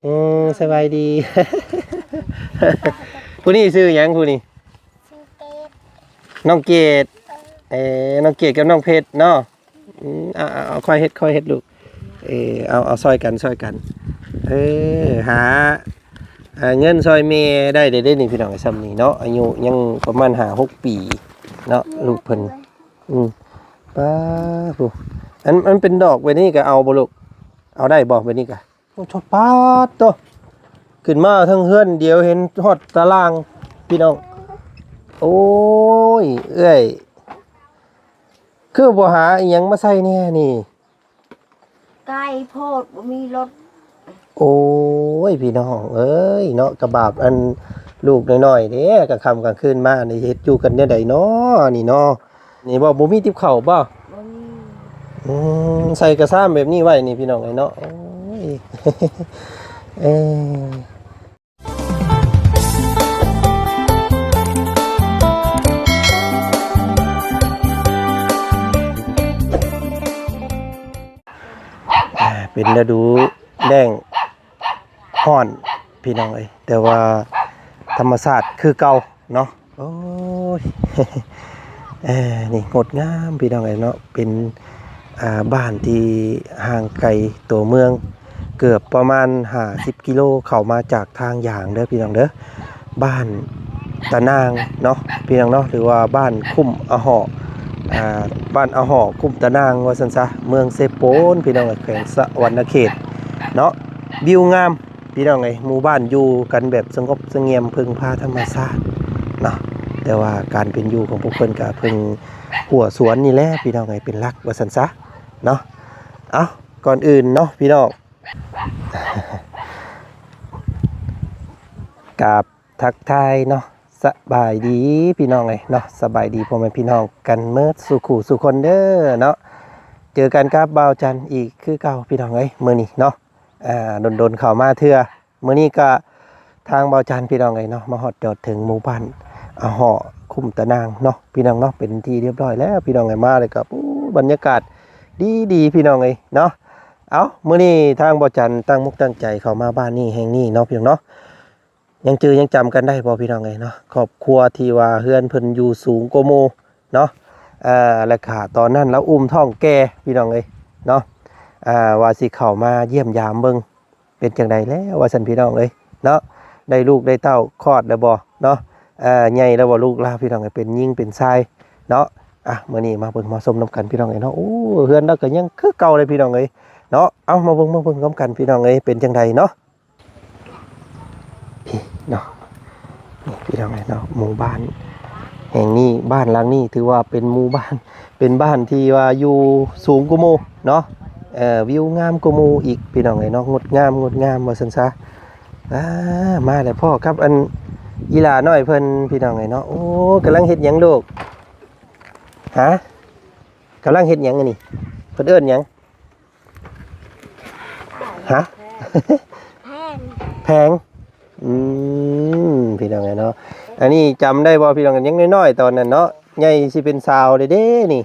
ອືມ ສະບາຍດີ. ຜູ້ນີ້ຊື່ຫຍັງຜູ້ນີ້? ຊື່ເກດ. ນ້ອງເກດ. ເອີ ນ້ອງເກດກັບນ້ອງເພັດເນາະ. ອືມ ເອົາ ເອົາ ເອົາ ຄ່ອຍເຮັດ ຄ່ອຍເຮັດລູກ. ເອີ ເອົາ ເອົາ ຊ່ອຍກັນ ຊ່ອຍກັນ. ເອີ ຫາ ຫາເງິນຊ່ອຍແມ່ໄດ້ເດ້ນີ້ ພີ່ນ້ອງ ຊ່ຳນີ້ເນາະ. ອາຍຸຍັງປະມານຫ້າຫົກປີເນາະ ລູກເພິ່ນ. ອືມ ປ້າ ຜູ້ ອັນ ອັນເປັນດອກແບບນີ້ກໍເອົາບໍ່ລູກ? ເອົາໄດ້ບໍ່ແບບນີ້ກະ? ໂອ້ ປາດໂທ້ ຂຶ້ນມາເທິງເຮືອນດຽວເຫັນຮອດຕາລ່າງ ພີ່ນ້ອງ. ໂອ້ຍ ເອື້ອຍ ຄືບໍ່ຫາອີ່ຫຍັງມາໃສ່ແດ່ນີ້? ໄກໂພດ ບໍ່ມີລົດ. ໂອ້ຍ ພີ່ນ້ອງເອີຍເນາະ ກະບາບອັນລູກນ້ອຍໆເດ້ ກາງຄ່ຳກາງຄືນມານີ້ ເຮັດຢູ່ກັນແນວໃດເນາະນີ້ເນາະ? ນີ້ບໍ່ ບໍ່ມີຕິບເຂົ້າບໍ່? ບໍ່ມີ. ອືມ ໃສ່ກະຊາມແບບນີ້ໄວ້ນີ້ ພີ່ນ້ອງເອີຍເນາະ. ໂອ້ຍ ເອີ ອ່າ ເປັນລະດູແລ້ງຮ້ອນ ພີ່ນ້ອງເອີຍ ແຕ່ວ່າທຳມະຊາດຄືເກົ່າເນາະ. ໂອ້ຍ ເອີ ນີ້ງົດງາມ ພີ່ນ້ອງເອີຍເນາະ. ເປັນ ອ່າ ບ້ານທີ່ຫ່າງໄກຕົວເມືອງ ເກືອບປະມານຫ້າສິບກິໂລ ເຂົ້າມາຈາກທາງຢາງເດີ ພີ່ນ້ອງເດີ. ບ້ານຕານາງເນາະ ພີ່ນ້ອງເນາະ ຫຼືວ່າບ້ານຄຸ້ມອະຫໍ່ ອ່າ ບ້ານອະຫໍ່ຄຸ້ມຕານາງ ວ່າຊັ້ນຊະ ເມືອງເຊໂປນ ພີ່ນ້ອງເອີຍ ແຂວງສະຫວັນນະເຂດເນາະ. ວິວງາມ ພີ່ນ້ອງເອີຍ ໝູ່ບ້ານຢູ່ກັນແບບສະຫງົບສະຫງຽມ ເພິ່ງພາທຳມະຊາດເນາະ. ແຕ່ວ່າການເປັນຢູ່ຂອງພວກເພິ່ນກະເພິ່ງຮົ້ວສວນນີ້ແຫຼະ ພີ່ນ້ອງເອີຍ ເປັນຫຼັກ ວ່າຊັ້ນຊະເນາະ. ເອົ້າ ກ່ອນອື່ນເນາະ ພີ່ນ້ອງ ກາບທັກທາຍເນາະ ສະບາຍດີ ພີ່ນ້ອງເອີຍເນາະ ສະບາຍດີພໍ່ແມ່ພີ່ນ້ອງກັນເໝິດສູ່ຄູ່ສູ່ຄົນເດີເນາະ. ເຈີກັນກັບບ່າວຈັນອີກຄືເກົ່າ ພີ່ນ້ອງເອີຍ ມື້ນີ້ເນາະ. ອ່າ ດົນໆເຂົ້າມາເທື່ອ. ມື້ນີ້ກະທາງບ່າວຈັນ ພີ່ນ້ອງເອີຍເນາະ ມາຮອດຈອດເຖິງໝູ່ບ້ານອະຫໍ່ຄຸ້ມຕານາງເນາະ ພີ່ນ້ອງເນາະ. ເປັນທີ່ຮຽບຮ້ອຍແລ້ວ ພີ່ນ້ອງເອີຍ ມາແລ້ວກະ ໂອ້ ບັນຍາກາດດີໆ ພີ່ນ້ອງເອີຍເນາະ. ເອົ້າ ມື້ນີ້ທາງບ່າວຈັນຕັ້ງອົກຕັ້ງໃຈເຂົ້າມາບ້ານນີ້ແຫ່ງນີ້ເນາະ ພີ່ນ້ອງເນາະ. ຍັງຈື່ຍັງຈຳກັນໄດ້ບໍ່ ພີ່ນ້ອງເອີຍເນາະ? ຄອບຄົວທີ່ວ່າເຮືອນເພິ່ນຢູ່ສູງກວ່າໝູ່ເນາະ ເອີ ແລ້ວກະຕອນນັ້ນລາວອຸ້ມທ້ອງແກ່ ພີ່ນ້ອງເອີຍເນາະ. ອ່າ ວ່າຊິເຂົ້າມາຢ້ຽມຢາມເບິ່ງ ເປັນຈັ່ງໃດແລ້ວວ່າຊັ້ນ ພີ່ນ້ອງເອີຍເນາະ. ໄດ້ລູກໄດ້ເຕົ້າຄອດແລ້ວບໍ່ເນາະ? ເອີ ໃຫຍ່ແລ້ວບໍ່ລູກລາວ ພີ່ນ້ອງເອີຍ ເປັນຍິງເປັນຊາຍເນາະ. ອ່ະ ມື້ນີ້ມາເບິ່ງມາຊົມນຳກັນ ພີ່ນ້ອງເອີຍເນາະ. ໂອ້ ເຮືອນລາວກະຍັງຄືເກົ່າເລີຍ ພີ່ນ້ອງເອີຍເນາະ. ເອົາ ມາເບິ່ງມາເບິ່ງນຳກັນ ພີ່ນ້ອງເອີຍ ເປັນຈັ່ງໃດເນາະ. ນີ້ເນາະ ນີ້ພີ່ນ້ອງເອີຍເນາະ ໝູ່ບ້ານແຫ່ງນີ້ ບ້ານຫຼັງນີ້ຖືວ່າເປັນໝູ່ບ້ານ ເປັນບ້ານທີ່ວ່າຢູ່ສູງກວ່າໝູ່ເນາະ. ເອີ ວິວງາມກວ່າໝູ່ອີກ ພີ່ນ້ອງເອີຍເນາະ ງົດງາມ ງົດງາມວ່າຊັ້ນຊະ. ອ່າ ມາແລ້ວ ພໍ້ກັບອັນ ອີ່ຫຼ້ານ້ອຍເພິ່ນ ພີ່ນ້ອງເອີຍເນາະ. ໂອ້ ກຳລັງເຮັດຫຍັງລູກ? ຫະ? ກຳລັງເຮັດຫຍັງອັນນີ້? ເພິ່ນເອີ້ນຫຍັງ? ຫະ? ແພງ. ແພງ. ອືມ ພີ່ນ້ອງເອີຍເນາະ ອັນນີ້ຈຳໄດ້ບໍ່ ພີ່ນ້ອງ? ຍັງນ້ອຍໆຕອນນັ້ນເນາະ ໃຫຍ່ຊິເປັນສາວແລ້ວເດ້ນີ້.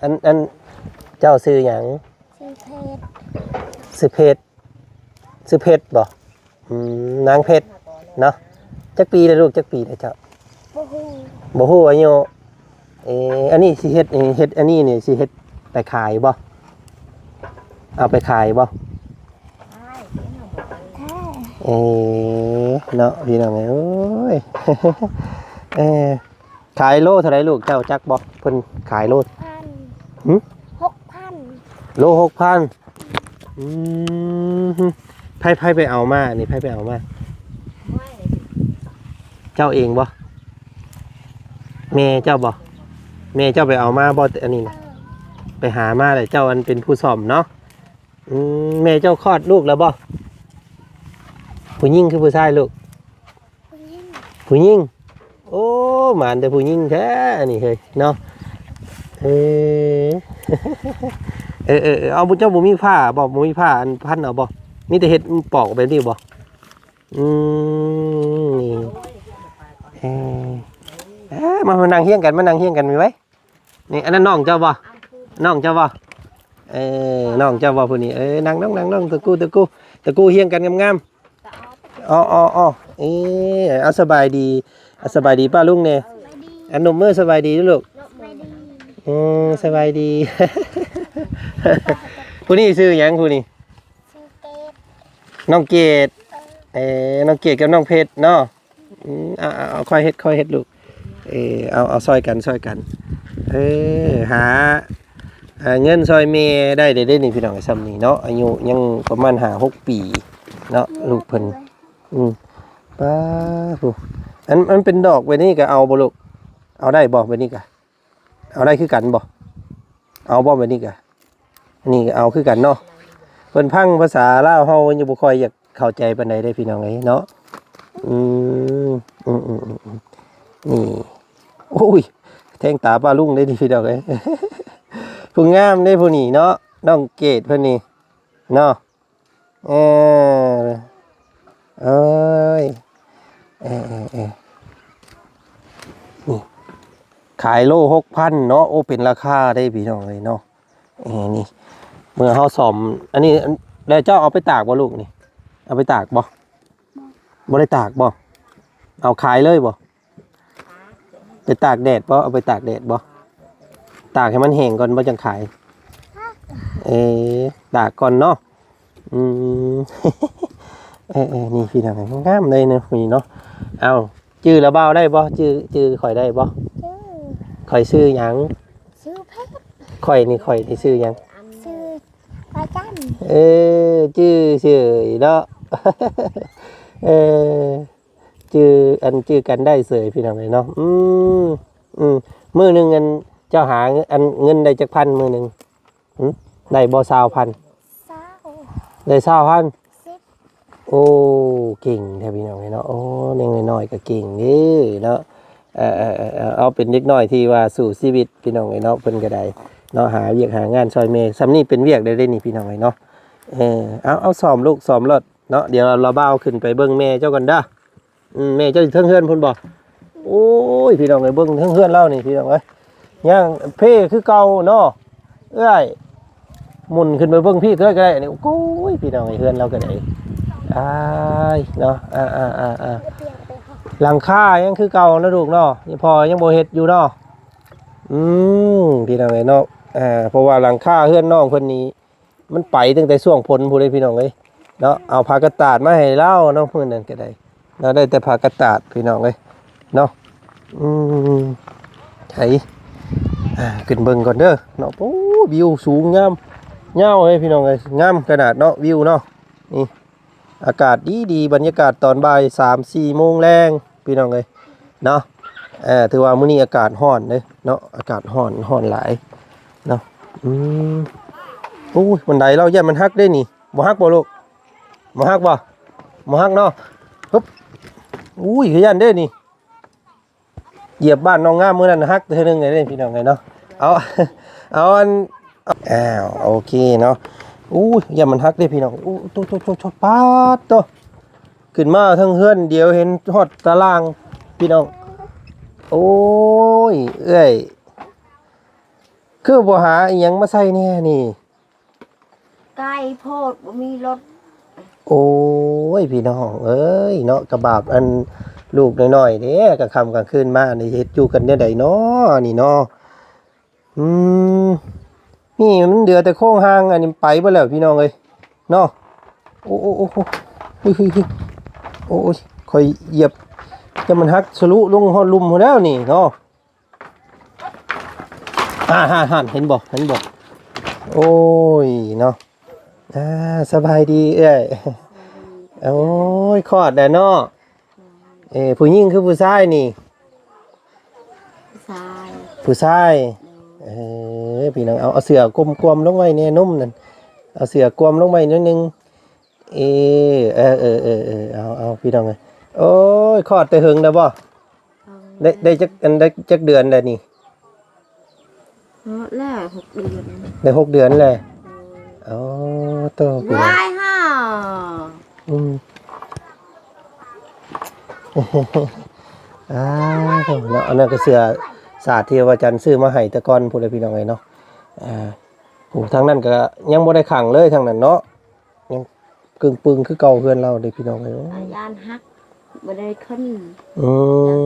ອັນ ອັນ ເຈົ້າຊື່ຫຍັງ? ຊື່ເພັດ. ຊື່ເພັດ. ຊື່ເພັດບໍ່? ອືມ ນາງເພັດເນາະ. ຈັກປີແລ້ວລູກ? ຈັກປີແລ້ວເຈົ້າ? ບໍ່ຮູ້. ບໍ່ຮູ້ອາຍຸ. ເອ ອັນນີ້ຊິເຮັດ ເຮັດອັນນີ້ນີ້ຊິເຮັດໄປຂາຍບໍ່? ເອົາໄປຂາຍບໍ່? ເອີ ເນາະ ພີ່ນ້ອງເອີຍ. ເອີ ຂາຍໂລເທົ່າໃດລູກ? ເຈົ້າຈັກບໍ່? ເພິ່ນຂາຍໂລ ຫົກພັນ. ຫຶ? ຫົກພັນ. ໂລຫົກພັນ. ອືມ ໃຜ ໃຜໄປເອົາມາ ອັນນີ້ໃຜໄປເອົາມາ? ເຈົ້າເອງບໍ່? ແມ່ເຈົ້າບໍ່? ແມ່ເຈົ້າໄປເອົາມາບໍ່ ອັນນີ້ນະ? ໄປຫາມາແລ້ວ ເຈົ້າອັນເປັນຜູ້ສ້ອມເນາະ. ອືມ ແມ່ເຈົ້າຄອດລູກແລ້ວບໍ່? ຜູ້ຍິງຄືຜູ້ຊາຍລູກ? ຜູ້ຍິງ. ຜູ້ຍິງ. ໂອ້ ໝານແຕ່ຜູ້ຍິງແທ້ອັນນີ້ເຮີ້ຍເນາະ. ເອີ ເອີ ເອີ ເອີ ເອົາ ເຈົ້າບໍ່ມີຜ້າບໍ່? ບໍ່ມີຜ້າອັນພັນເອົາບໍ່? ມີແຕ່ເຮັດປອກແບບນີ້ບໍ່? ອືມ ນີ້ ເອີ ເອີ ມາ ມານັ່ງຮຽງກັນ ມານັ່ງຮຽງກັນ ມີໄວ້. ນີ້ ອັນນັ້ນນ້ອງເຈົ້າບໍ່? ນ້ອງເຈົ້າບໍ່? ເອີ ນ້ອງເຈົ້າບໍ່ຜູ້ນີ້? ເອີ ນັ່ງ ນັ່ງ ນັ່ງ ນັ່ງ ຕະກູ ຕະກູ ຕະກູ ຮຽງກັນງາມ ອໍໆໆ ເອີ ເອົາ ສະບາຍດີ ເອົາ ສະບາຍດີປ້າລຸງແດ່ ສະບາຍດີ ອັນ ນົບມືສະບາຍດີລູກ ສະບາຍດີ ອືມ ສະບາຍດີ ຜູ້ນີ້ຊື່ຫຍັງຜູ້ນີ້? ຊື່ເກດ ນ້ອງເກດ ເອີ ເອີ ນ້ອງເກດກັບນ້ອງເພັດເນາະ ອືມ ເອົາໆໆ ຄ່ອຍເຮັດ ຄ່ອຍເຮັດລູກ ເອີ ເອົາ ເອົາ ຊ່ອຍກັນ ຊ່ອຍກັນ ເອີ ຫາ ຫາເງິນຊ່ອຍແມ່ໄດ້ເດ້ນີ້ພີ່ນ້ອງ ຊ່ຳນີ້ເນາະ ອາຍຸຍັງປະມານຫ້າຫົກປີເນາະ ລູກເພິ່ນ ອືມ ປ້າ ຜູ້ ອັນ ອັນເປັນດອກແບບນີ້ກໍເອົາບໍ່ລູກ? ເອົາໄດ້ບໍ່ແບບນີ້ກະ? ເອົາໄດ້ຄືກັນບໍ່? ເອົາບໍ່ແບບນີ້ກະ? ອັນນີ້ກໍເອົາຄືກັນເນາະ ເພິ່ນຟັງພາສາລາວເຮົາຍັງບໍ່ຄ່ອຍຢາກເຂົ້າໃຈປານໃດເດ້ພີ່ນ້ອງເອີຍເນາະ ອືມ ອືມໆໆໆ ນີ້ ໂອ້ຍ ແທງຕາປ້າລຸງເດ້ນີ້ພີ່ນ້ອງເອີຍ ຜູ້ງາມເດ້ຜູ້ນີ້ເນາະ ນ້ອງເກດເພິ່ນນີ້ເນາະ ເອີ ເອີຍ ເອີໆໆ ນີ້ ຂາຍໂລຫົກພັນເນາະ ໂອ້ ເປັນລາຄາເດ້ພີ່ນ້ອງເອີຍເນາະ ເອີ ນີ້ ເມື່ອເຮົາສ້ອມ ອັນນີ້ ແລ້ວເຈົ້າເອົາໄປຕາກບໍ່ລູກນີ້? ເອົາໄປຕາກບໍ່? ບໍ່ໄດ້ຕາກບໍ່? ເອົາຂາຍເລີຍບໍ່? ໄປຕາກແດດບໍ່? ເອົາໄປຕາກແດດບໍ່? ຕາກໃຫ້ມັນແຫ້ງກ່ອນບໍ່ ຈັ່ງຂາຍ ເອີ ຕາກກ່ອນເນາະ ອືມ ເອີໆ ນີ້ພີ່ນ້ອງ ງາມເລີຍເນາະ ນີ້ເນາະ ເອົາ ຈື່ລະບ່າວໄດ້ບໍ່? ຈື່ ຈື່ຂ້ອຍໄດ້ບໍ່? ຊື່ ຂ້ອຍຊື່ຫຍັງ? ຊື່ເພັດ ຂ້ອຍນີ້ ຂ້ອຍນີ້ຊື່ຫຍັງ? ຊື່ປາຈັນ ເອີ ຈື່ເສີຍເນາະ ເອີ ຈື່ ອັນ ຈື່ກັນໄດ້ເສີຍພີ່ນ້ອງເອີຍເນາະ ອືມ ອືມ ມື້ໜຶ່ງ ອັນ ເຈົ້າຫາ ອັນ ເງິນໄດ້ຈັກພັນມື້ໜຶ່ງ? ຫຶ ໄດ້ບໍ່ ຊາວພັນ? ຊາວ ໄດ້ຊາວພັນ ສິບ ໂອ້ ເກັ່ງແທ້ພີ່ນ້ອງເອີຍເນາະ ໂອ້ ເດັກນ້ອຍໆກໍເກັ່ງເດ້ເນາະ ເອີໆໆ ເອົາ ເປັນເດັກນ້ອຍທີ່ວ່າສູ້ຊີວິດພີ່ນ້ອງເອີຍເນາະ ເພິ່ນກໍໄດ້ເນາະ ຫາວຽກຫາງານຊ່ອຍແມ່ ຊ່ຳນີ້ເປັນວຽກໄດ້ເດ້ນີ້ພີ່ນ້ອງເອີຍເນາະ ເອີ ເອົາ ເອົາ ຊ້ອມລູກ ຊ້ອມໂລດເນາະ ດຽວລາວບ່າວຂຶ້ນໄປເບິ່ງແມ່ເຈົ້າກ່ອນເດີ້. ອືມ ແມ່ເຈົ້າຢູ່ເທິງເຮືອນພຸ້ນບໍ່? ໂອ້ຍ ພີ່ນ້ອງເອີຍ ເບິ່ງເທິງເຮືອນລາວນີ້ພີ່ນ້ອງເອີຍ ຍັງເພຄືເກົ່າເນາະ ເອື້ອຍ ໝຸນຂຶ້ນໄປເບິ່ງພີ້ເທື່ອກໍໄດ້ນີ້ ໂອ້ຍ ພີ່ນ້ອງເອີຍ ເຮືອນລາວກໍໄດ້ ອ້າຍ ເນາະ ອ່າໆໆໆ ຫຼັງຄາຍັງຄືເກົ່າເນາະລູກເນາະ ພໍ່ຍັງບໍ່ເຮັດຢູ່ເນາະ ອືມ ພີ່ນ້ອງເອີຍເນາະ ອ່າ ເພາະວ່າຫຼັງຄາເຮືອນນ້ອງເພິ່ນນີ້ ມັນໄປຕັ້ງແຕ່ຊ່ວງຝົນພຸ້ນເດ້ພີ່ນ້ອງເອີຍເນາະ ເອົາຜ້າກັນຕາດມາໃຫ້ລາວເນາະ ມື້ນັ້ນກໍໄດ້ເນາະ ໄດ້ແຕ່ຜ້າກັນຕາດພີ່ນ້ອງເອີຍເນາະ ອືມ ໃສ ອ່າ ຂຶ້ນເບິ່ງກ່ອນເດີເນາະ ໂອ້ ວິວສູງງາມ ຍາວເລີຍພີ່ນ້ອງເອີຍ ງາມຂະໜາດເນາະ ວິວເນາະ ນີ້ ອາກາດດີໆ ບັນຍາກາດຕອນບ່າຍສາມສີ່ໂມງແລງພີ່ນ້ອງເອີຍເນາະ ເອີ ຖືວ່າມື້ນີ້ອາກາດຮ້ອນເດ້ເນາະ ອາກາດຮ້ອນ ຮ້ອນຫຼາຍເນາະ ອືມ ໂອ້ຍ ບັນໄດລາວຢ້ານມັນຫັກເດ້ນີ້ ບໍ່ຫັກບໍ່ລູກ? ບໍ່ຫັກບໍ່? ບໍ່ຫັກເນາະ ຮຶບ ໂອ້ຍ ຢ້ານເດ້ນີ້ ຢຽບບ້ານນ້ອງງາມມື້ນັ້ນຫັກເທື່ອໜຶ່ງເດ້ພີ່ນ້ອງເອີຍເນາະ ເອົາ ເອົາອັນ ອ້າວ ໂອເຄເນາະ ໂອ້ຍ ຢ້ານມັນຫັກເດ້ພີ່ນ້ອງ ໂອ້ ໂຕໆໆໆ ປາດໂຕ ຂຶ້ນມາເທິງເຮືອນ ດຽວເຫັນຮອດຕາລ່າງພີ່ນ້ອງ ໂອ້ຍ ເອື້ອຍ ຄືບໍ່ຫາອີ່ຫຍັງມາໃສ່ແດ່ນີ້? ໄກໂພດ ບໍ່ມີລົດ ໂອ້ຍ ພີ່ນ້ອງເອີຍເນາະ ກະບາບອັນລູກນ້ອຍໆເດ້ ກາງຄ່ຳກາງຄືນມານີ້ ເຮັດຢູ່ກັນແນວໃດເນາະ ນີ້ເນາະ ອືມ ນີ້ມັນເຫຼືອແຕ່ໂຄງຮ່າງ ອັນນີ້ໄປເບິດແລ້ວພີ່ນ້ອງເອີຍເນາະ ໂອ້ ໂອ້ ໂອ້ ໂອ້ ເຮີ້ຍ ເຮີ້ຍ ເຮີ້ຍ ໂອ້ຍ ຂ້ອຍຢຽບ ແຕ່ມັນຫັກສະລຸລົງຮອດລຸ່ມພຸ້ນແລ້ວນີ້ເນາະ. ອ່າ ຫັ້ນໆ ເຫັນບໍ່ ເຫັນບໍ່ ໂອ້ຍເນາະ ອ່າ ສະບາຍດີເອື້ອຍ ໂອ້ຍ ຄອດແລ້ວເນາະ ເອີ ຜູ້ຍິງຄືຜູ້ຊາຍນີ້? ຜູ້ຊາຍ ຜູ້ຊາຍ ໂດຍ ເອີ ພີ່ນ້ອງ ເອົາ ເອົາເສື້ອກົມກວມລົງໄວ້ແດ່ ນົມນັ້ນ ເອົາເສື້ອກວມລົງໄວ້ໜ້ອຍໜຶ່ງ ເອີ ເອີ ເອີ ເອີ ເອີ ເອົາ ເອົາ ພີ່ນ້ອງເອີຍ ໂອ້ຍ ຄອດແຕ່ເຫິງແລ້ວບໍ່? ໄດ້ ໄດ້ຈັກ ອັນ ໄດ້ຈັກເດືອນແລ້ວນີ້? ຮອດແລ້ວ ຫົກເດືອນ ໄດ້ຫົກເດືອນແລ້ວ ໂດຍ ອໍ ໂຕ ພີ່ນ້ອງ ອືມ ອ່າ ເນາະ ອັນນັ້ນກໍເສື້ອສາດທີ່ວ່າຈັນຊື້ມາໃຫ້ແຕ່ກ່ອນພຸ້ນແຫຼະ ພີ່ນ້ອງເອີຍເນາະ ອ່າ ໂອ້ ທາງນັ້ນກໍຍັງບໍ່ໄດ້ຂັງເລີຍ ທາງນັ້ນເນາະ ຍັງ ກຶ່ງປຶງຄືເກົ່າເຮືອນລາວເດ້ພີ່ນ້ອງເອີຍ. ອາ ຢ້ານຫັກ ບໍ່ໄດ້ຂຶ້ນ. ອື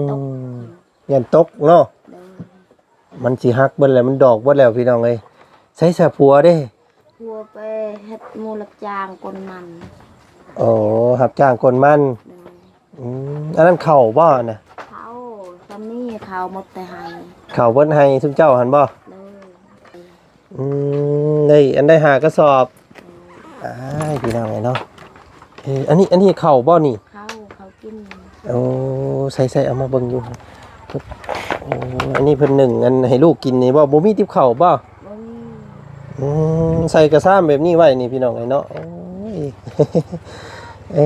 ມ ຢ້ານຕົກ ຢ້ານຕົກເນາະ. ໂດຍ ມັນຊິຫັກເບິດແລ້ວ ມັນດອກເບິດແລ້ວພີ່ນ້ອງເອີຍ. ໃສສະຜົວເດ້? ຜົວໄປເຮັດໝູ່ຮັບຈ້າງກົນມັນ. ໂອ້ ຮັບຈ້າງກົນມັນ. ໂດຍ ອືມ ອັນນັ້ນເຂົ້າບໍ່ນະ? ເຂົ້າ ຊ່ຳນີ້ເຂົ້າໝົດແຕ່ໄຮ່. ເຂົ້າເບິດໄຮ່ຊຸມເຈົ້າຫັ້ນບໍ່? ໂດຍ ອືມ ໄດ້ ອັນໄດ້ຫ້າກະສອບ. ໂດຍ ອ້າຍ ພີ່ນ້ອງເອີຍເນາະ. ເອີ ອັນນີ້ ອັນນີ້ເຂົ້າບໍ່ນີ້? ເຂົ້າ ເຂົ້າກິນ. ໂອ້ ໃສ່ໆ ເອົາມາເບິ່ງຢູ່. ໂອ້ ອັນນີ້ເພິ່ນໜຶ້ງອັນໃຫ້ລູກກິນນີ້ບໍ່? ບໍ່ມີຕິບເຂົ້າບໍ່? ບໍ່ມີ. ອືມ ໃສ່ກະຊາມແບບນີ້ໄວ້ນີ້ພີ່ນ້ອງເອີຍເນາະ. ໂອ້ຍ ເອີ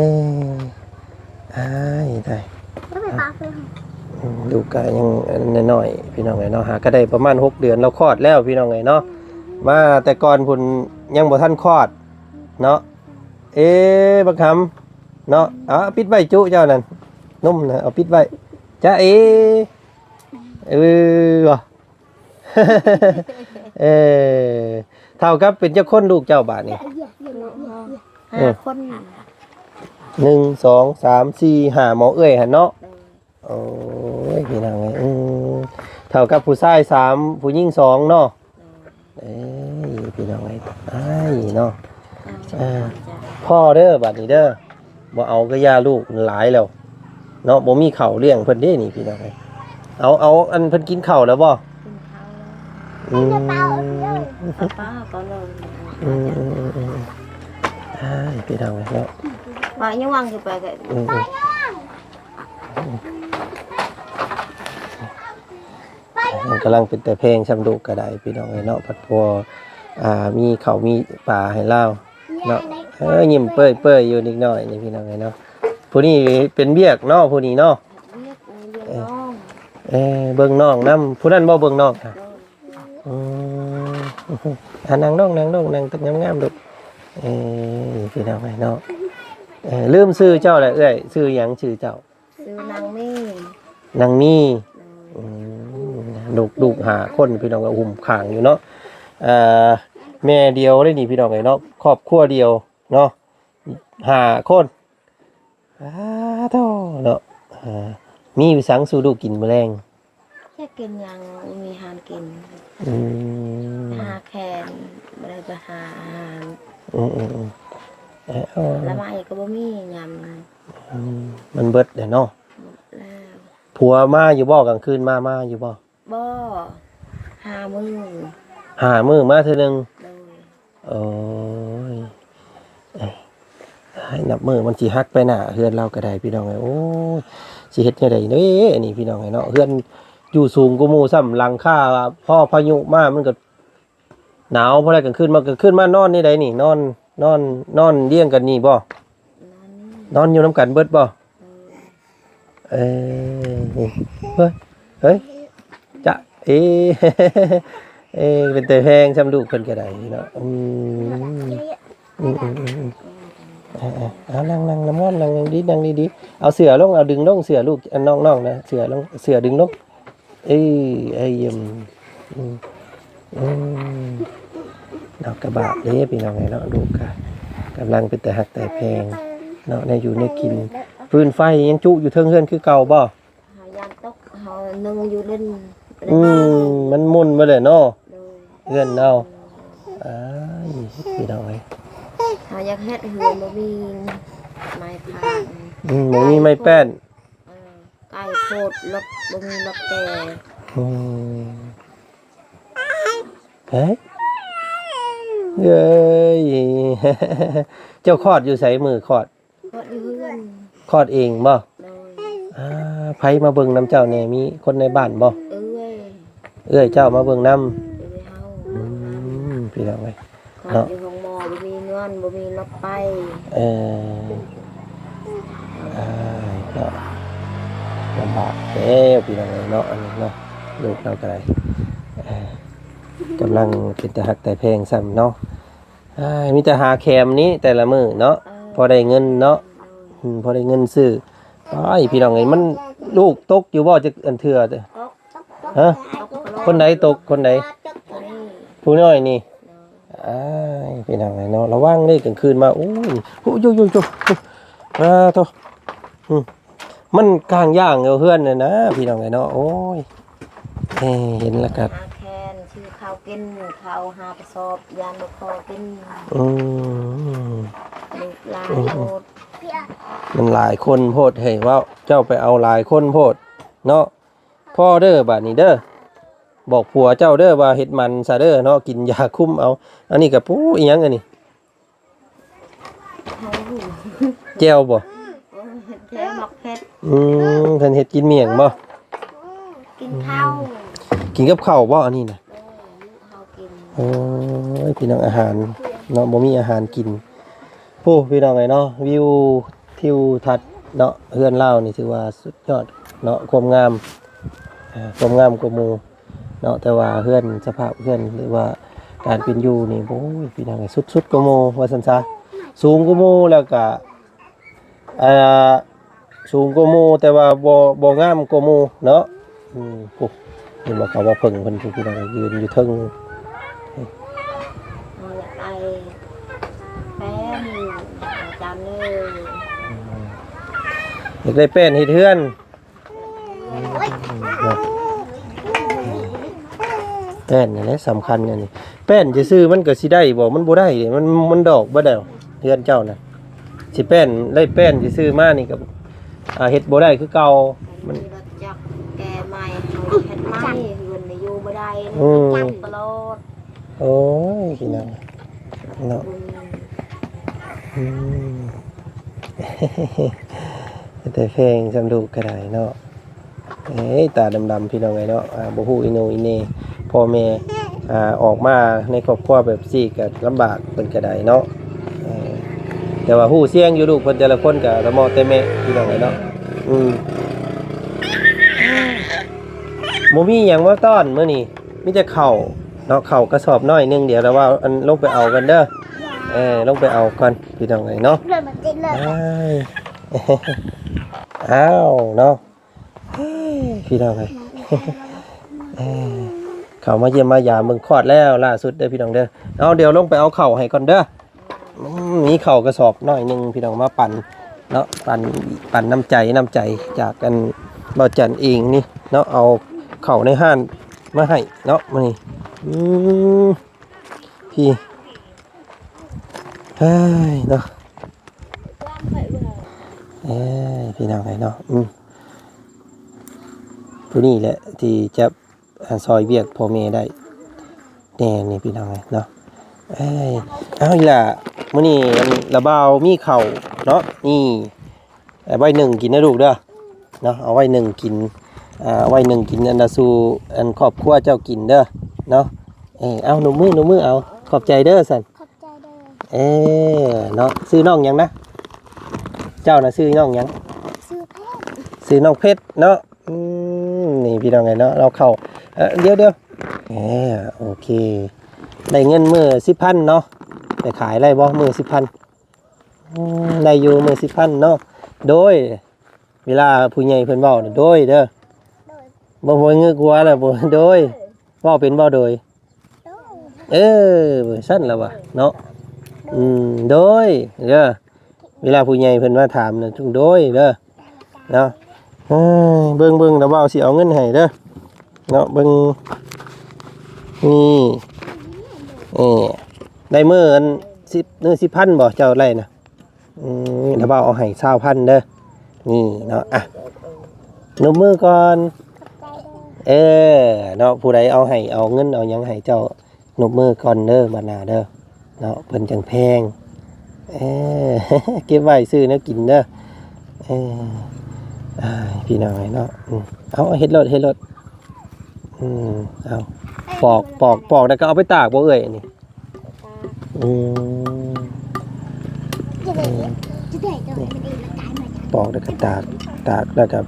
ອ້າຍ ຕາຍ. ອືມ ລູກກະຍັງນ້ອຍໆ ພີ່ນ້ອງເອີຍເນາະ. ຫາກະໄດ້ປະມານຫົກເດືອນລາວຄອດແລ້ວພີ່ນ້ອງເອີຍເນາະ. ມາແຕ່ກ່ອນພຸ້ນຍັງບໍ່ທັນຄອດເນາະ. ເອ ບັກຫຳເນາະ. ເອົາ ປິດໄວ້ຈຸເຈົ້ານັ້ນ ນົມນະ ເອົາປິດໄວ້. ຈາເອ ເອີ ເອີ ເທົ່າກັບເປັນຈັກຄົນລູກເຈົ້າບາດນີ້? ຫ້າຄົນ. ໜຶ່ງ ສອງ ສາມ ສີ່ ຫ້າ ໝໍເອື້ອຍຫັ້ນເນາະ. ໂອ້ຍ ພີ່ນ້ອງເອີຍ ອືມ ເທົ່າກັບຜູ້ຊາຍສາມ ຜູ້ຍິງສອງເນາະ. ເອີຍ ພີ່ນ້ອງເອີຍ ອ້າຍເນາະ. ເອີ ພໍເດີ ບາດນີ້ເດີ ບໍ່ເອົາກະຢ່າ ລູກຫຼາຍແລ້ວເນາະ. ບໍ່ມີເຂົ້າລ້ຽງເພິ່ນເດ້ນີ້ ພີ່ນ້ອງເອີຍ. ເອົາ ເອົາ ອັນເພິ່ນກິນເຂົ້າແລ້ວບໍ່? ກິນເຂົ້າແລ້ວ. ອືມ ປ້າກໍເລີຍ. ອືມ ອ້າຍ ພີ່ນ້ອງເອີຍເນາະ. ວ່າຍັງວາງຢູ່ໄປກະ ອືມ ມັນກຳລັງເປັນຕາແພງຊ່ຳລູກກະໄດ້ ພີ່ນ້ອງເອີຍເນາະ. ພັດພໍ ອ່າ ມີເຂົ້າມີປາໃຫ້ລາວເນາະ. ເອີ ຍິ້ມເປີ້ຍໆຢູ່ເດັກນ້ອຍນີ້ ພີ່ນ້ອງເອີຍເນາະ. ຜູ້ນີ້ເປັນວຽກເນາະ ຜູ້ນີ້ເນາະ. ວຽກ ເອີ ວຽກນ້ອງ ເອີ ເບິ່ງນ້ອງນຳ. ຜູ້ນັ້ນບໍ່ເບິ່ງນ້ອງ? ໂດຍ ອືມ ອ່າ ນັ່ງລົງ ນັ່ງລົງ ນັ່ງງາມໆ ລູກ. ເອີ ພີ່ນ້ອງເອີຍເນາະ. ເອີ ລືມຊື່ເຈົ້າແຫຼະເອື້ອຍ ຊື່ຫຍັງຊື່ເຈົ້າ? ຊື່ນາງມີ. ນາງມີ. ໂດຍ ອືມ ລູກ ລູກຫ້າຄົນ ພີ່ນ້ອງ ກະຫຸ້ມຂ້າງຢູ່ເນາະ. ເອີ ແມ່ດຽວເດ້ນີ້ ພີ່ນ້ອງເອີຍເນາະ ຄອບຄົວດຽວເນາະ ຫ້າຄົນ. ອ້າໂທ້ເນາະ. ເອີ ມີຫຍັງສູ່ລູກກິນມື້ແລງ? ຢາກກິນຫຍັງ ບໍ່ມີອາຫານກິນ. ອືມ ຫາແຄນ ບໍ່ໄດ້ໄປຫາອາຫານ. ອືມໆໆ ເອີ ລະໄມ້ກໍບໍ່ມີຍາມ ອືມ ມັນເບິດແລ້ວເນາະ. ໝົດແລ້ວ. ຜົວມາຢູ່ບໍ່? ກາງຄືນມາ ມາຢູ່ບໍ່? ບໍ່ ຫ້າມື້ ຫ້າມື້ມາເທື່ອໜຶ່ງ. ໂດຍ ໂອ້ຍ ເອີ ໃຫ້ນັບມື້ມັນຊິຫັກໄປໜ້າເຮືອນລາວກະໄດ້ ພີ່ນ້ອງເອີຍ. ໂອ້ຍ ຊິເຮັດແນວໃດເດ້ອັນນີ້ ພີ່ນ້ອງເອີຍເນາະ. ເຮືອນຢູ່ສູງກວ່າໝູ່ຊ້ຳ ຫຼັງຄາພໍພາຍຸມາມັນກະໜາວ. ພໍໄດ້ກາງຄືນມາ ກາງຄືນມານອນນີ້ໃດນີ້? ນອນ ນອນ ນອນລຽງກັນນີ້ບໍ່? ນອນຢູ່ນຳກັນເບິດບໍ່? ເອີ ນີ້ ເຮີ້ຍ ເຮີ້ຍ ຈະເອ ເອ ເປັນແຕ່ແພງຊ່ຳລູກເພິ່ນກະໄດ້ເນາະ. ອືມ ອືມໆໆ ເອີໆ ເອົາ ນັ່ງ ນັ່ງງາມໆ ນັ່ງດີໆ ນັ່ງດີໆ. ເອົາເສື້ອລົງ ເອົາດຶງລົງເສື້ອລູກ ອັນນ້ອງໆ ນະ ເສື້ອລົງ ເສື້ອດຶງລົງ. ເອີ ເອີ ຢ້ຽມ ອືມ ອືມ ເນາະ ກະບາບເດ້ ພີ່ນ້ອງເອີຍເນາະ. ລູກກະກຳລັງເປັນຕາຮັກຕາແພງເນາະ ແນວຢູ່ແນວກິນ. ຟືນໄຟຍັງຈຸຢູ່ເທິງເຮືອນຄືເກົ່າບໍ່? ເຮົາຢ້ານຕົກ ເຮົາໜຶ້ງຢູ່ຫຼິ້ນ. ອືມ ມັນໝຸ່ນເບິດແຫຼະເນາະ. ໂດຍ ເຮືອນເຮົາ. ອ້າຍ ພີ່ນ້ອງເອີຍ ເຮົາຢາກເຮັດເຮືອນ ບໍ່ມີໄມ້ແປ້ນ. ອືມ ບໍ່ມີໄມ້ແປ້ນ. ເອີ ໄກໂພດ ລົດ ບໍ່ມີລົດແກ່. ອືມ ເອີຍ ເອີຍ ເຈົ້າຄອດຢູ່ໃສມື້ຄອດ? ຄອດຢູ່ເຮືອນ. ຄອດເອງບໍ່? ໂດຍ ອ່າ ໃຜມາເບິ່ງນຳເຈົ້າແດ່? ມີຄົນໃນບ້ານບໍ່? ເອື້ອຍ ເອື້ອຍເຈົ້າມາເບິ່ງນຳ. ເອື້ອຍເຮົາ. ອືມ ພີ່ນ້ອງເອີຍ ຄອດ ເນາະ ຢູ່ໂຮງໝໍ ບໍ່ມີເງິນ ບໍ່ມີລົດໄປ. ເອີ ເອີ ເນາະ ລຳບາກແລ້ວ ພີ່ນ້ອງເອີຍເນາະ. ອັນນີ້ເນາະ ລູກເຮົາກະໄດ້ ເອີ ກຳລັງເປັນຕາຮັກຕາແພງຊ້ຳເນາະ. ອ້າຍ ມີແຕ່ຫາແຄມນີ້ແຕ່ລະມື້ເນາະ. ເອີ ພໍໄດ້ເງິນເນາະ. ໂດຍ ອືມ ພໍໄດ້ເງິນຊື້. ອ້າຍ ພີ່ນ້ອງເອີຍ ມັນ ລູກຕົກຢູ່ບໍ່ຈັກອັນເທື່ອ? ຕົກ ຮະ? ຕົກ ຄົນໃດຕົກ? ຄົນໃດ? ຕົກ ຜູ້ນ້ອຍນີ້. ໂດຍ ອ້າຍ ພີ່ນ້ອງເອີຍເນາະ ລະວັງເດ້ກາງຄືນມາ ໂອ້ຍ ໂອ້ຍ ໂອ້ຍ ໂອ້ຍ ອາໂທ້ ອືມ ມັນກາງຢ່າງຢູ່ເຮືອນນັ້ນນະ ພີ່ນ້ອງເອີຍເນາະ ໂອ້ຍ ເອີ ເຫັນແລ້ວກໍ ຫາແຄນ ຊື້ເຂົ້າກິນ ເຂົ້າຫາກະສອບ ຢ້ານບໍ່ພໍກິນ ອືມ ລູກຫຼາຍ ອືມ ໂອດ ມັນຫຼາຍຄົນໂພດ ເຮີ້ຍ ເວົ້າ ເຈົ້າໄປເອົາຫຼາຍຄົນໂພດເນາະ ພໍເດີ ບາດນີ້ເດີ ບອກຜົວເຈົ້າເດີວ່າເຮັດໝັນຊະເດີເນາະ ກິນຢາຄຸມເອົາ ອັນນີ້ກະປູ ອີ່ຫຍັງອັນນີ້ ແຈ່ວບໍ່? ໂອ້ຍ ແຈ່ວໝາກເຜັດ ອືມ ເພິ່ນເຮັດກິນໝ້ຽງບໍ່? ກິນເຂົ້າ ກິນກັບເຂົ້າບໍ່ອັນນີ້ນະ? ໂອ້ຍ ລູກເຮົາກິນ ໂອ້ຍ ພີ່ນ້ອງ ອາຫານເນາະ ບໍ່ມີອາຫານກິນ ໂອ້ ພີ່ນ້ອງເອີຍເນາະ ວິວທິວທັດເນາະ ເຮືອນລາວນີ້ຖືວ່າສຸດຍອດເນາະ ຄວາມງາມ ອາ ຄວາມງາມກວ່າໝູ່ເນາະ ແຕ່ວ່າເຮືອນ ສະພາບເຮືອນ ຫຼືວ່າການເປັນຢູ່ນີ້ ໂອ້ຍ ພີ່ນ້ອງເອີຍ ສຸດໆກວ່າໝູ່ວ່າຊັ້ນຊະ ສູງກວ່າໝູ່ ແລ້ວກະ ອ່າ ສູງກວ່າໝູ່ ແຕ່ວ່າບໍ່ ບໍ່ງາມກວ່າໝູ່ເນາະ ອືມ ໂອ້ ເຫັນບໍ່ ເຂົາວ່າເຜິ້ງເພິ່ນ ພີ່ນ້ອງ ຢືນຢູ່ເທິງ ເຮົາຢາກໄດ້ແປ້ນ ອາຈານເອີຍ ອືມ ຢາກໄດ້ແປ້ນເຮັດເຮືອນ ແປ້ນນີ້ແຫຼະສຳຄັນອັນນີ້ ແປ້ນຊື່ໆມັນກໍຊິໄດ້ບໍ່? ມັນບໍ່ໄດ້ເດ້ ມັນ ມັນດອກເບິດແລ້ວ ເຮືອນເຈົ້ານະ ຊິແປ້ນ ໄດ້ແປ້ນຊື່ໆມານີ້ກໍ ອ່າ ເຮັດບໍ່ໄດ້ຄືເກົ່າ ມັນມີລົດຈັກແກ່ໃໝ່ ເຮັດໃໝ່ ເຮືອນນີ້ຢູ່ບໍ່ໄດ້ ອືມ ຈັກຕະຫຼອດ ໂອ້ຍ ພີ່ນ້ອງເນາະ ອືມ ອືມ ແຕ່ແພງສ່ຳລູກກໍໄດ້ເນາະ ເອີຍ ຕາດຳໆ ພີ່ນ້ອງເອີຍເນາະ ອ່າ ບໍ່ຮູ້ອີໂໜ່ອີເໜ່ ພໍ່ແມ່ ອ່າ ອອກມາໃນຄອບຄົວແບບຊີ້ກໍລຳບາກເພິ່ນກໍໄດ້ເນາະ ເອີ ແຕ່ວ່າຮູ້ສ່ຽງຢູ່ ລູກເພິ່ນແຕ່ລະຄົນກໍລະເມາະແຕ່ແມ່ ພີ່ນ້ອງເອີຍເນາະ ອືມ ບໍ່ມີຫຍັງມາຕ້ອນມື້ນີ້ ມີແຕ່ເຂົ້າເນາະ ເຂົ້າກະສອບນ້ອຍໜຶ່ງ ດຽວລະວ່າອັນລົງໄປເອົາກ່ອນເດີ ເອີ ລົງໄປເອົາກ່ອນ ພີ່ນ້ອງເອີຍເນາະ ອ້າວ ເນາະ ພີ່ນ້ອງເອີຍ ເອີ ເຂົ້າມາຢ້ຽມມາຢາມເບິ່ງຄອດແລ້ວລ່າສຸດເດີພີ່ນ້ອງເດີ ເອົາ ດຽວລົງໄປເອົາເຂົ້າໃຫ້ກ່ອນເດີ ອືມ ມີເຂົ້າກະສອບໜ້ອຍໜຶ່ງພີ່ນ້ອງ ມາປັນເນາະ ປັນ ປັນນ້ຳໃຈ ນ້ຳໃຈຈາກອັນບ່າວຈັນເອງນີ້ເນາະ ເອົາເຂົ້າໃນຮ້ານມາໃຫ້ເນາະມື້ນີ້ ອືມ ພີ່ ເຮີ້ຍເນາະ ເອີ ພີ່ນ້ອງເອີຍເນາະ ອືມ ຜູ້ນີ້ແຫຼະທີ່ຈະ ອາ ຊ່ອຍວຽກພໍ່ແມ່ໄດ້ແດ່ນີ້ພີ່ນ້ອງເອີຍເນາະ ເອີຍ ເອົາອີ່ຫຼ້າ ມື້ນີ້ອັນລະບ່າວມີເຂົ້າເນາະ ນີ້ ເອົາໄວ້ໜຶ້ງກິນເດີລູກເດີ ເນາະ ເອົາໄວ້ໜຶ້ງກິນ ເອົາໄວ້ໜຶ້ງກິນ ອັນນ່າ ສູ່ອັນຄອບຄົວເຈົ້າກິນເດີ ເນາະ ເອີ ເອົາ ໜຸບມື ໜຸບມື ເອົາ ຂອບໃຈເດີຊັ້ນ ຂອບໃຈເດີ ເອີ ເນາະ ຊື່ນ້ອງຫຍັງນະ? ເຈົ້ານະຊື່ນ້ອງຫຍັງ? ຊື່ເພັດ ຊື່ນ້ອງເພັດເນາະ ອືມ ນີ້ພີ່ນ້ອງເອີຍເນາະ ລາວເຂົ້າ ເອີ ດຽວໆ ເອີ ໂອເຄ ໄດ້ເງິນມື້ສິບພັນເນາະ ໄປຂາຍໄດ້ບໍ່ມື້ສິບພັນ? ອືມ ໄດ້ຢູ່ມື້ສິບພັນເນາະ ໂດຍ ເວລາຜູ້ໃຫຍ່ເພິ່ນເວົ້ານະ ໂດຍເດີ ໂດຍ ບໍ່ ບໍ່ງຶກຫົວແລ້ວ ບໍ່ ໂດຍ ເວົ້າເປັນບໍ່ ໂດຍ? ໂດຍ ເອີ ຊັ້ນລະວະເນາະ ໂດຍ ອືມ ໂດຍ ເດີ ເວລາຜູ້ໃຫຍ່ເພິ່ນມາຖາມນະ ໂດຍເດີ ເນາະ ເອີ ເບິ່ງ ເບິ່ງ ດຽວບ່າວຊິເອົາເງິນໃຫ້ເດີ ເນາະ ເບິ່ງ ນີ້ ເອີ ໄດ້ມື້ອັນສິບ ມື້ສິບພັນບໍ່ ເຈົ້າໄດ້ນະ? ອືມ ດຽວບ່າວເອົາໃຫ້ຊາວພັນເດີ ນີ້ເນາະ ອ່ະ ນົບມືກ່ອນ ຂອບໃຈເດີ ເອີ ເນາະ ຜູ້ໃດເອົາໃຫ້ ເອົາເງິນເອົາຫຍັງໃຫ້ເຈົ້າ ນົບມືກ່ອນເດີ ບັດໜ້າເດີ ເນາະ ເພິ່ນຈັ່ງແພງ ເອີ ເກັບໄວ້ຊື້ແນວກິນເດີ ເອີ ອ້າຍ ພີ່ນ້ອງເອີຍເນາະ ອືມ ເອົາ ເຮັດໂລດ ເຮັດໂລດ ອືມ ເອົາ ປອກ ປອກ ປອກແລ້ວກໍເອົາໄປຕາກບໍ່ເອື້ອຍ ອັນນີ້? ອືມ ອືມ ປອກແລ້ວກໍຕາກ ຕາກແລ້ວກໍ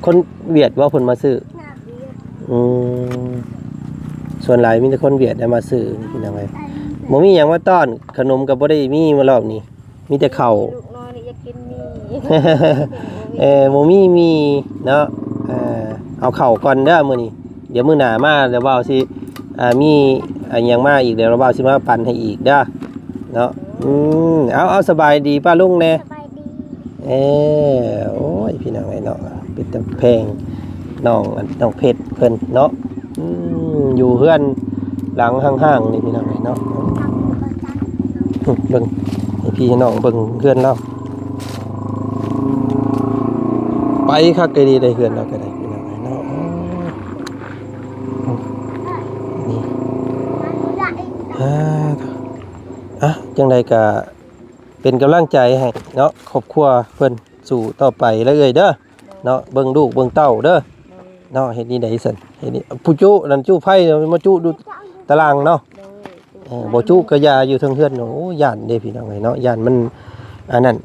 ຄົນຫວຽດບໍ່ເພິ່ນມາຊື້? ອືມ ສ່ວນຫຼາຍມີແຕ່ຄົນຫວຽດໄດ້ມາຊື້ນີ້ ພີ່ນ້ອງເອີຍ ບໍ່ມີຫຍັງມາຕ້ອນ ຂະໜົມກໍບໍ່ໄດ້ມີມາລອບນີ້ ມີແຕ່ເຂົ້າ ລູກນ້ອຍນີ້ຢາກກິນໝີ່ ເອີ ບໍ່ມີໝີ່ເນາະ ເອີ ເອົາເຂົ້າກ່ອນເດີມື້ນີ້ ດຽວມື້ໜ້າມາ ດຽວບ່າວຊິ ອ່າ ມີອັນຫຍັງມາອີກ ດຽວລາວບ່າວຊິມາປັນໃຫ້ອີກເດີເນາະ. ອືມ ເອົາ ເອົາ ສະບາຍດີປ້າລຸງແດ່. ສະບາຍດີ. ເອີ ໂອ້ຍ ພີ່ນ້ອງເອີຍເນາະ ເປັນຕາແພງ ນ້ອງ ນ້ອງເພັດເພິ່ນເນາະ. ອືມ ຢູ່ເຮືອນຫຼັງຫ້າງໆນີ້ ພີ່ນ້ອງເອີຍເນາະ. ເບິ່ງ ໃຫ້ພີ່ໃຫ້ນ້ອງເບິ່ງເຮືອນລາວ ໄປຄັກອີ່ຫຼີເດ້ ເຮືອນລາວກໍໄດ້ ພີ່ນ້ອງເອີຍເນາະ. ນີ້ ອ່າ ອ່ະ ຈັ່ງໃດກໍເປັນກຳລັງໃຈໃຫ້ເນາະ ຄອບຄົວເພິ່ນ ສູ້ຕໍ່ໄປເດີເອື້ອຍເດີເນາະ. ເບິ່ງລູກເບິ່ງເຕົ້າເດີເນາະ. ເຮັດນີ້ໄດ້ຊັ້ນ ເຮັດນີ້ ຜູ້ຈຸນັ້ນຈຸໄຟ ມາຈຸຢູ່ຕາລ່າງເນາະ. ເອີ ບໍ່ຈຸກໍຢ່າ ຢູ່ເທິງເຮືອນ. ໂອ້ ຢ້ານເດ້ ພີ່ນ້ອງເອີຍເນາະ ຢ້ານມັນອັນນັ້ນ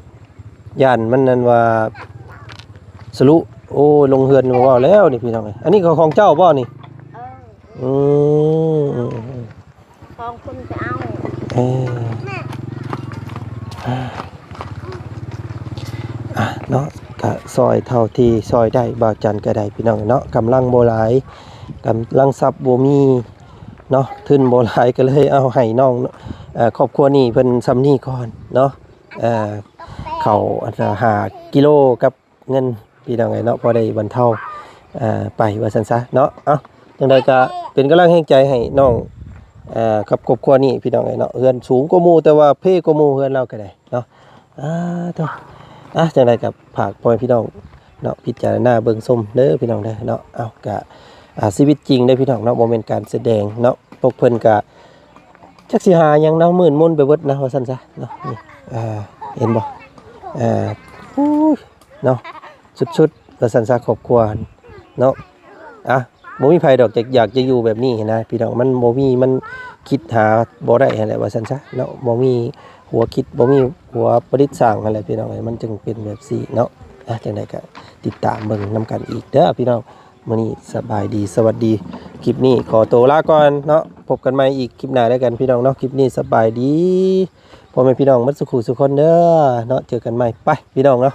ຢ້ານມັນນັ້ນວ່າສະລຸ. ໂອ້ຍ ລົງເຮືອນບໍ່ເວົ້າແລ້ວນີ້ ພີ່ນ້ອງເອີຍ. ອັນນີ້ກໍຂອງເຈົ້າບໍ່ນີ້? ເອີ ອືມ ຂອງຄົນໄປເອົາ. ເອີ ອ່າ ອ່ະເນາະ ກະຊ່ອຍເທົ່າທີ່ຊ່ອຍໄດ້ ບ່າວຈັນກໍໄດ້ ພີ່ນ້ອງເນາະ. ກຳລັງບໍ່ຫຼາຍ ກຳລັງຊັບບໍ່ມີເນາະ ທຶນບໍ່ຫຼາຍ ກໍເລີຍເອົາໃຫ້ນ້ອງ ເອີ ຄອບຄົວນີ້ເພິ່ນຊ່ຳນີ້ກ່ອນເນາະ. ເອີ ເຂົ້າອັນລະຫ້າກິໂລກັບ ເງິນ ພີ່ນ້ອງເອີຍເນາະ ພໍໄດ້ບັນເທົາ ເອີ ໄປວ່າຊັ້ນຊະເນາະ. ເອົ້າ ຈັ່ງໃດກໍເປັນກຳລັງແຮງໃຈໃຫ້ນ້ອງ ເອີ ກັບຄອບຄົວນີ້ ພີ່ນ້ອງເອີຍເນາະ. ເຮືອນສູງກວ່າໝູ່ ແຕ່ວ່າເພກວ່າໝູ່ ເຮືອນລາວກໍໄດ້ເນາະ. ອ່າ ໂທ້ ອ່ະ ຈັ່ງໃດກໍຝາກພໍ່ແມ່ພີ່ນ້ອງເນາະ ພິຈາລະນາເບິ່ງຊົມເດີ ພີ່ນ້ອງເດີເນາະ. ເອົ້າ ກໍ ອ່າ ຊີວິດຈິງເດີ ພີ່ນ້ອງເນາະ ບໍ່ແມ່ນການສະແດງເນາະ. ພວກເພິ່ນກໍຈັກຊິຫາຫຍັງເນາະ ມືດມົນໄປເບິດນະ ວ່າຊັ້ນຊະເນາະ. ນີ້ ອ່າ ເຫັນບໍ່ ອ່າ ໂອ້ຍ ເນາະ ສຸດໆ ວ່າຊັ້ນຊະ ຄອບຄົວເນາະ. ອ່ະ ບໍ່ມີໃຜດອກຈະຢາກຈະຢູ່ແບບນີ້ນະ ພີ່ນ້ອງ. ມັນບໍ່ມີ ມັນຄິດຫາບໍ່ໄດ້ຫັ້ນແຫຼະ ວ່າຊັ້ນຊະເນາະ. ບໍ່ມີຫົວຄິດ ບໍ່ມີຫົວປະດິດສ້າງຫັ້ນແຫຼະ ພີ່ນ້ອງເອີຍ ມັນຈຶ່ງເປັນແບບຊີ້ເນາະ. ອ່ະ ຈັ່ງໃດກໍຕິດຕາມເບິ່ງນຳກັນອີກເດີ ພີ່ນ້ອງ. ມື້ນີ້ສະບາຍດີ ສະຫວັດດີ. ຄລິບນີ້ຂໍໂຕລາກ່ອນເນາະ. ພົບກັນໃໝ່ອີກຄລິບໜ້າແລ້ວກັນ ພີ່ນ້ອງເນາະ. ຄລິບນີ້ສະບາຍດີ ພໍ່ແມ່ພີ່ນ້ອງໝົດສູ່ຄູ່ສູ່ຄົນເດີເນາະ. ເຈີກັນໃໝ່ ໄປ ພີ່ນ້ອງເນາະ.